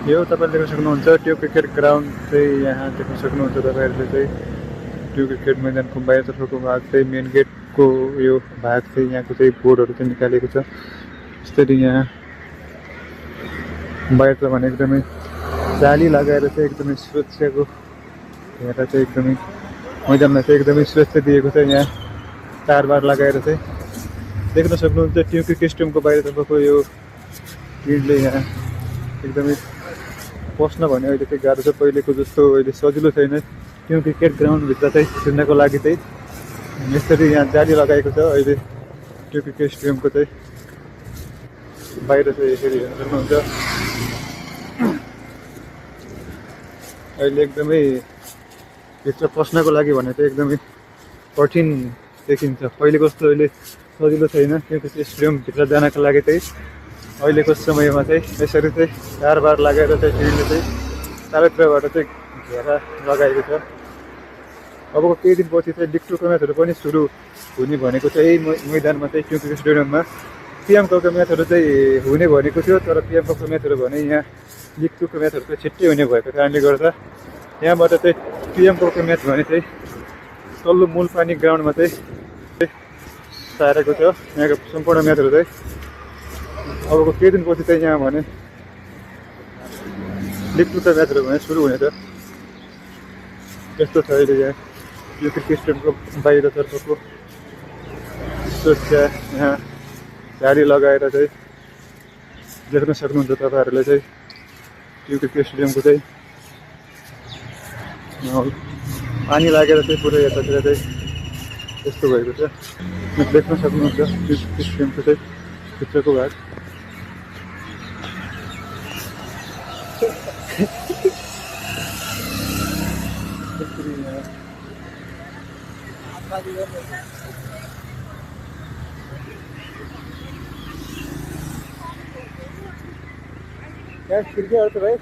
यो तपाईँले देख्न सक्नुहुन्छ त्यो क्रिकेट ग्राउन्ड चाहिँ यहाँ देख्न सक्नुहुन्छ तपाईँहरूले चाहिँ त्यो क्रिकेट मैदानको बाहिरतर्फको भाग चाहिँ मेन गेटको यो भाग चाहिँ यहाँको चाहिँ बोर्डहरू चाहिँ निकालेको छ। यसरी यहाँ बाहिर भने एकदमै जाली लगाएर चाहिँ एकदमै सुरक्षाको हेरेर चाहिँ एकदमै मैदानमा चाहिँ एकदमै सुरक्षा दिएको छ। यहाँ तारबार लगाएर चाहिँ देख्न सक्नुहुन्छ त्यो क्रिकेट स्टेडियमको बाहिरतर्फको यो भिडले यहाँ एकदमै पस्न भने अहिले चाहिँ गाह्रो छ। पहिलेको जस्तो अहिले सजिलो छैन। त्यो क्रिकेट ग्राउन्डभित्र चाहिँ छिर्नको लागि चाहिँ यसरी यहाँ जाली लगाएको छ। अहिले त्यो क्रिकेट स्टेडियमको चाहिँ बाहिर चाहिँ यसरी हेर्न सक्नुहुन्छ। अहिले एकदमै भित्र पस्नको लागि भने चाहिँ एकदमै कठिन देखिन्छ। पहिलेको जस्तो अहिले सजिलो छैन। त्यो क्रिकेट स्टेडियमभित्र जानको लागि चाहिँ अहिलेको समयमा चाहिँ यसरी चाहिँ तारबार लगाएर चाहिँ भिडले चाहिँ चारैतिरबाट चाहिँ घेरा लगाएको छ। अबको केही दिनपछि चाहिँ लिग टूको म्याचहरू पनि सुरु हुने भनेको चाहिँ यही मैदानमा चाहिँ त्यो क्रिकेट स्टेडियममा। पिएम कपको म्याचहरू चाहिँ हुने भनेको थियो, तर पिएम कपको म्याचहरू भने यहाँ लिग टूको म्याचहरू चाहिँ छिट्टै हुने भएको कारणले गर्दा यहाँबाट चाहिँ पिएम कपको म्याच भने चाहिँ तल्लो मूलपानी ग्राउन्डमा चाहिँ सारेको छ। यहाँको सम्पूर्ण म्याचहरू चाहिँ अबको केही दिनपछि चाहिँ यहाँ भने लिग टूका म्याचहरू भने सुरु हुनेछ। यस्तो छ अहिले यहाँ यो क्रिकेट स्टेडियमको बाहिरतर्फको सुरक्षा। यहाँ जाली लगाएर चाहिँ देख्न सक्नुहुन्छ तपाईँहरूले चाहिँ यो क्रिकेट स्टेडियमको चाहिँ पानी लागेर चाहिँ पुरै यतातिर चाहिँ यस्तो भएको छ। देख्न सक्नुहुन्छ यो क्रिकेट स्टेडियमको चाहिँ भित्रको भाग। क्या क्रिकेट तो भाई